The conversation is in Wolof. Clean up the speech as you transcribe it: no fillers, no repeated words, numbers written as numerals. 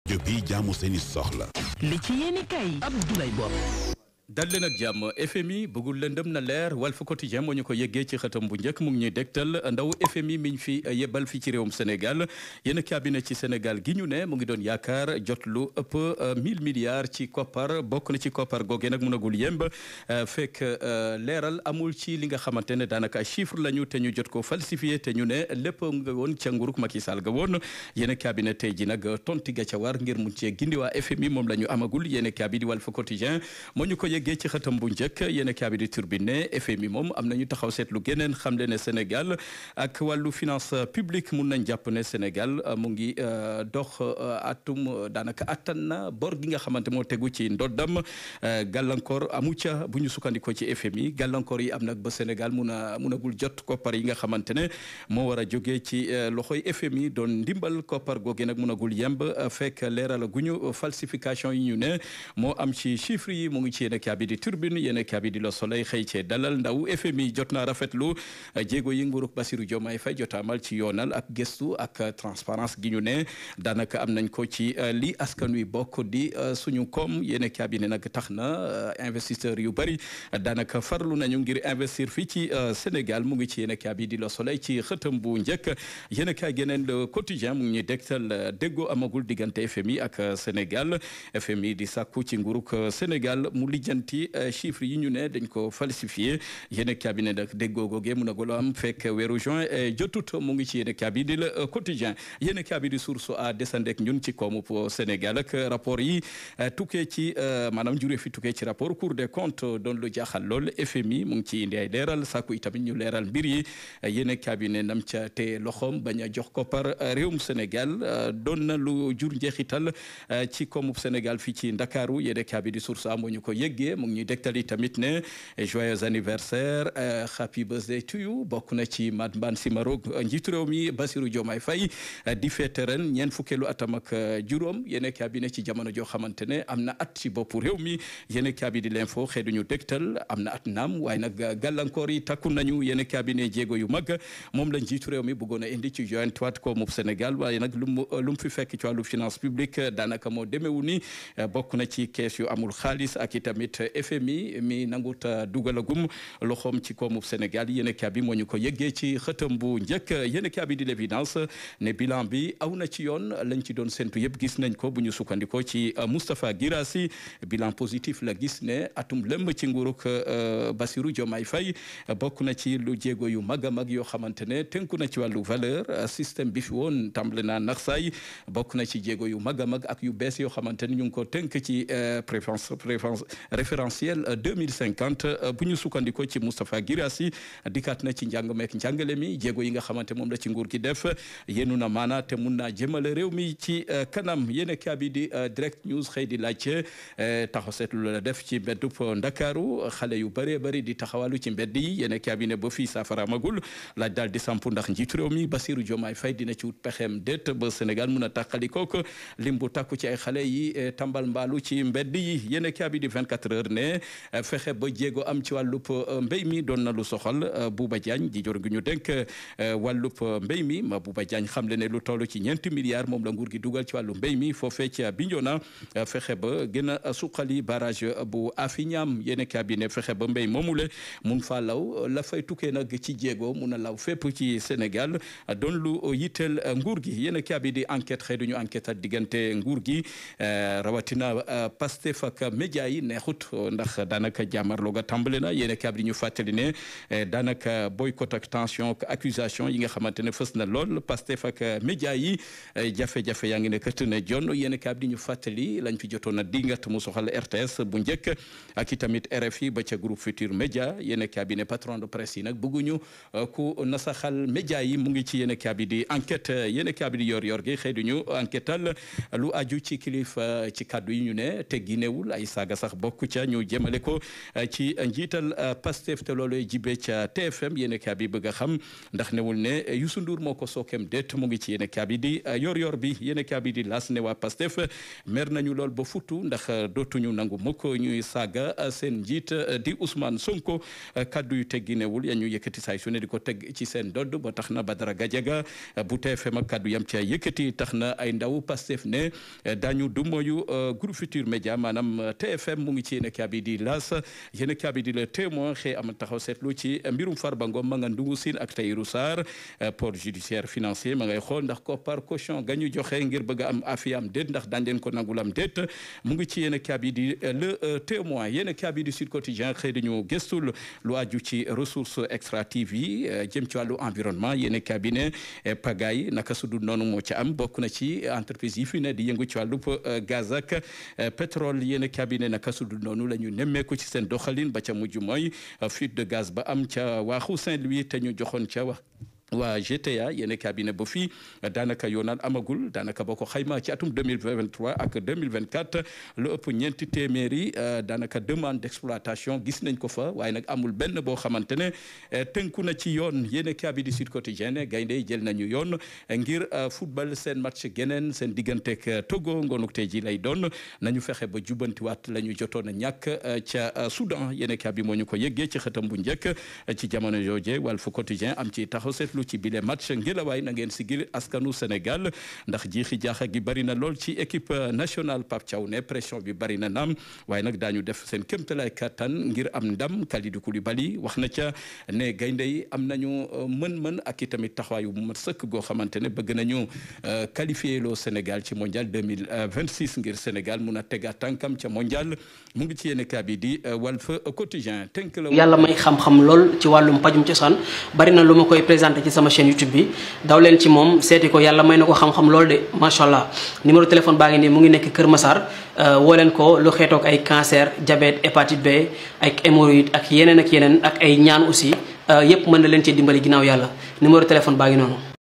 rajo bi jaamu seeni soxla. li ci yéeni kay Abdoulaye Bob. dal leen ak jàmm FMI bëggul lëndëm na leer Walf Quotidien moo ñu ko yeggee ci xëtam bu njëkk mu ngi ñuy dégtal ndaw FMI miñ fi yebal fi ci réewum Sénégal yéen cabinet ci Sénégal gi ñu ne mu ngi doon yaakaar jot lu ëpp 1000 milliards ci koppar bokk na ci koppar googee nag mënagul yemb fekk leeral amul ci li nga xamante ne daanaka chiffre lañu te ñu jot ko falsifié te ñu ne lépp nga woon ca nguurug Macky Sall ga woon yéen cabinet tey ji nag tonti ga ca war ngir mun cee gindi waa FMI moom la ñu amagul yéen cabinet di Walf Quotidien moo ñu ko yeggee ci xëtam bu njëkk yéen kaabi di Turbine FMI moom am nañu taxaw seetlu geneen xam le ne Sénégal ak wàllu finance publique mun nañ jàpp ne Sénégal mu ngi dox atum daanaka attan na bor gi nga xamante moo tegu ci ndoddam gàllankoor amu ca bu ñu sukkandikoo ci FMI gàllankoor yi am nag ba Sénégal munagul jot koppar yi nga xamante ne moo war a jógee ci loxoy FMI doon ndimbal koppar googe nag munagul yemb fekk leeral guñu falsification yi ñu ne moo am ci chiffres yi mu ngi ci yéen kaabi di Turbine yéen kaabi di Le Soleil xëy cee dalal ndaw FMI jot naa rafetlu jéego yi nguurug Bassirou Diomaye Faye jotaamal ci yoonal ak gëstu ak transparence gi ñu ne daanaka am nañ ko ci li askan wi bokk di suñu koom yéen kaabi ne nag tax na investisseurs yu bari daanaka farlu nañu ngir investir fii ci Sénégal mu ngi ci yéen kaabi di Le Soleil ci xëtam bu njëkk yéen kaay geneen Le Quotidien mu ngi ñuy dégtal déggoo amagul diggante FMI ak Sénégal FMI di sàkku ci nguurug Sénégal mu lijjanti chiffres yi ñu ne dañ ko falsifié yéen cabinet nag déggoo googee mun a golo am fekk weeru juin jotut mu ngi ci yéen cabinet di Le Quotidien yéen cabinet di Source A desandek ñun ci koomu Sénégal ak rapport yi tukkee ci maanaam juree fi tukkee ci rapport Cour des comptes doon lu jaaxal lool FMI mu ngi ci indi ay leeral sàkku itamit ñu leeral mbir yi yéen cabinet nam ca te loxoom bañ a jox koppar réewum Sénégal doon na lu jur njeexital ci koomu Sénégal fii ci Ndakaaru yéen cabinet di Source A moo ñu ko yeggee mu ngi ñuy dégtali tamit ne joyeux anniversaire happy birthday to you bokk na ci Mademba Simaro njiitu réew mi Bassirou Diomaye Faye di feete ren ñeent fukkeelu atam ak juróom yéen cabinet ci jamono joo xamante ne am na at ci boppu réew mi yéen cabinet di l'info xëy duñu dégtal am na at naam waaye nag gàllankoor yi takku nañu yéen cabinet jéego yu mag moom la njiitu réew mi bëggoon a indi ci joyantuwaat ko mu Sénégal waaye nag lu mu fi fekk ci wàllu finance publique daanaka moo demewu ni bokk na ci kees yu amul xaalis ak itamit FMI mi nangut dugalagum loxoom ci koomu Sénégal yéen bi moo ñu ko yeggee ci xëtam bu njëkk yéen bi di l'évidence ne bilan bi aw na ci yoon lañ ci doon séntu yëpp gis nañ ko bu ñu sukkandikoo ci Moustapha Guirassy bilan positif la gis ne atum lëmb ci nguurug Bassirou Diomaye Faye bokk na ci lu jéego yu mag a mag yoo xamante ne tënku na ci wàllu valeur système bi fi woon tàmbale naa nax saay bokk na ci jéego yu mag a mag ak yu bees yoo xamante ne ñu ngi ko tënk ci référentiel 2050 bu ñu sukkandikoo ci Moustapha Guirassy dikkaat na ci njàng meek njàngale mi jéego yi nga xamante moom la ci nguur gi def yéenu na maana te mun naa jëmale réew mi ci kanam yéen kaabi di direct news xëy di laajte taxaw seetlu la def ci mbeddub Ndakaaru xale yu bëree bëri di taxawalu ci mbedd yi yéen kaabi ne ba fii saafara amagul laaj daal di sampu ndax njiitu réew mi Bassirou Diomaye Faye dina ci wut pexeem déet ba Sénégal mun a tàqalikook lim bu takku ci ay xale yi tambal mbaalu ci mbedd yi yéen kaabi di 24 heures ne fexe ba jéego am ci wàllub mbéy mi doon na lu soxal Bouba Diagne di jor gi ñu dénk wàllub mbéy mi ma Bouba Diagne xam le ne lu toll ci 4 milliards moom la nguur gi dugal ci wàllu mbéy mi foofee ci Bignona fexe ba gën a suqali barrage bu Afiñam yéen cabinet fexe ba mbéy moomule mun faa law la fay tukkee nag ci jéego mun a law fépp ci Sénégal doon lu yitteel nguur gi yéen cabinet di enquête xëy duñu enquête ak diggante nguur gi rawatina Pastef ak média yi neexut ndax daanaka jàmmarloo ga tàmbale na yéen kaab di ñu fàttali ne daanaka boycott ak tension ak accusation yi nga xamante ne fës na lool Pastef ak média yi jafe-jafe yaa ngi ne kët ne jon yéen kaab di ñu fàttali lañ fi jotoon a dingat mu soxal RTS bu njëkk ak itamit RFI ba ca groupe Futur Média yéen kaab ne patron de presse yi nag bëgguñu ku nasaxal média yi mu ngi ci yéen kaab di enquête yéen kaab di yor gi xëy duñu enquêtal lu aju ci kilifa ci kaddu yi ñu ne tegginewul ay saaga sax bokk yokku ca ñu jëmale ko ci njiital Pastef te loolu jibe ca TFM yéen a bi bëgg a xam ndax newul ne Youssou Ndour moo ko sookem déet mu ngi ci yéen a bi di yor bi yéen a bi di las ne waa Pastef mer nañu lool ba futu ndax dootuñu nangu mukk ñuy saaga seen njiit di Ousmane Sonko kaddu yu tegginewul ya ñu yëkkati saay su ne di ko teg ci seen dodd ba tax na Badara Gadiaga bu TFM ak kaddu yam ca yëkkati tax na ay ndaw Pastef ne dañu du mooyu groupe Futur Média maanaam TFM mu ngi ci yéen a bi di las yéen a bi di Le Témoin xëy am taxaw seetlu ci mbirum Farba Ngom ma nga ndungu siin ak Tahirou Sarr port judiciaire financier ma ngay xool ndax koppar caution ga ñu joxe ngir bëgg a am afiyam déet ndax dañ leen ko nangulam déet mu ngi ci yéen a bi di Le Témoin yéen a bi di Sud Quotidien xëy dañu gëstul lu aju ci ressources extractives yi jëm ci wàllu environnement yéen a bi ne pagaay naka su dul noonu moo ci am bokk na ci entreprise yi fi ne di yëngu ci wàllu gaz ak pétrole yéen a bi ne naka su dul noonu la ñu nemmeeku ci seen doxalin ba ca mujj mooy fuite de gaz ba am ca waaxu Saint-Louis te ñu joxoon ca wax waa GTA yéen cabinet ba fii daanaka yoonal amagul daanaka boo ko xayma ci atum 2023 ak 2024 lu ëpp ñeenti téeméeri daanaka demande d'exploitation gis nañ ko fa waaye nag amul benn boo xamante ne tënku na ci yoon yéen cabinet Sud Quotidien gaynde jël nañu yoon ngir football seen match geneen seen digganteeg Togo ngoonuk tey ji lay doon nañu fexe ba jubbantiwaat la ñu jotoon a ñàkk ca Soudan yéen cabinet moo ñu ko yëggee ci xëtam bu njëkk ci jamono jooje Walf Quotidien am ci taxaw seetlu ci bile match ngelawaay na ngeen sigil askanu Sénégal ndax jiixi jaaxa gi bari na lool ci équipe nationale Pape Thiaw ne pression bi bari na naam waaye nag daañu def seen kéemtalaay kattan ngir am ndam Kalidou Koulibaly wax na ca ne gaynde yi am nañu mën-mën ak i tamit taxawaayu bu mat sëkk goo xamante ne bëgg nañu qualifier loo Sénégal ci mondial 2026 ngir Sénégal mun a tega tànkam ca mondial mu ngi ci yéen kaa bi di Walf Quotidien tënk la yàlla may xam-xam lool ci wàllum pajum cosaan bari na lu ma koy présenté ci sama chaîne YouTube bi daw leen ci moom seeti ko yàlla may na ko xam-xam lool de macha allah numéro téléphone baa ngi nii mu ngi nekk Kër Massar woo leen ko lu xeetoog ay cancer diabète hépatite B ak hémorroïde ak yeneen ak ay ñaan aussi yépp mën na leen ci dimbali ginnaaw yàlla numéro téléphone baa ngi noonu